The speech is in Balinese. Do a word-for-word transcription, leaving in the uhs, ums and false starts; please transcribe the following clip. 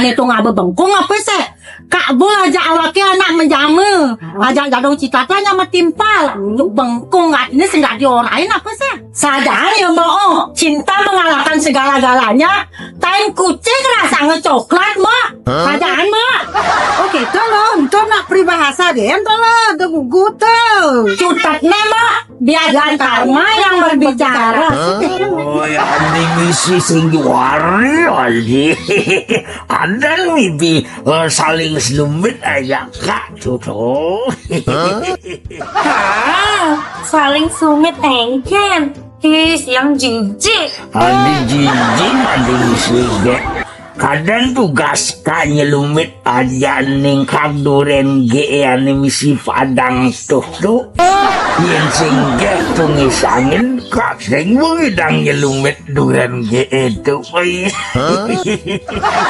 Né to ngaba bengkung apa sih? Kak Bul ajak awaké anak menjama. Ajak jadong citatnya matimpal. Bengkung atiné sing dadi orahin apa sih? Sajaan ya, Mbok. Cinta mengalahkan segala-galanya. Tain kucing rasanya coklat, Mbok. Sajaan, Mbok. Oke, tolong, to nak peribahasa deh, tolong, to gugu to. Cutetné, Mbok. Biarkan karma yang berbicara. Oh, ya, andi misi sing juari, andi. Ada mimpi eh, saling selumit aja, Kak, tuh. Ah, saling sumit engken. Ih, yang jijik. Andi jijik, andi misi gé. Kadang tugas Kak nyelumit aja ning Kak Duren gé ané misi padang tuh tuh. Yén sing gé tuh ngisangin Kak sing mengidang nyelumit Duren gé itu. Wih.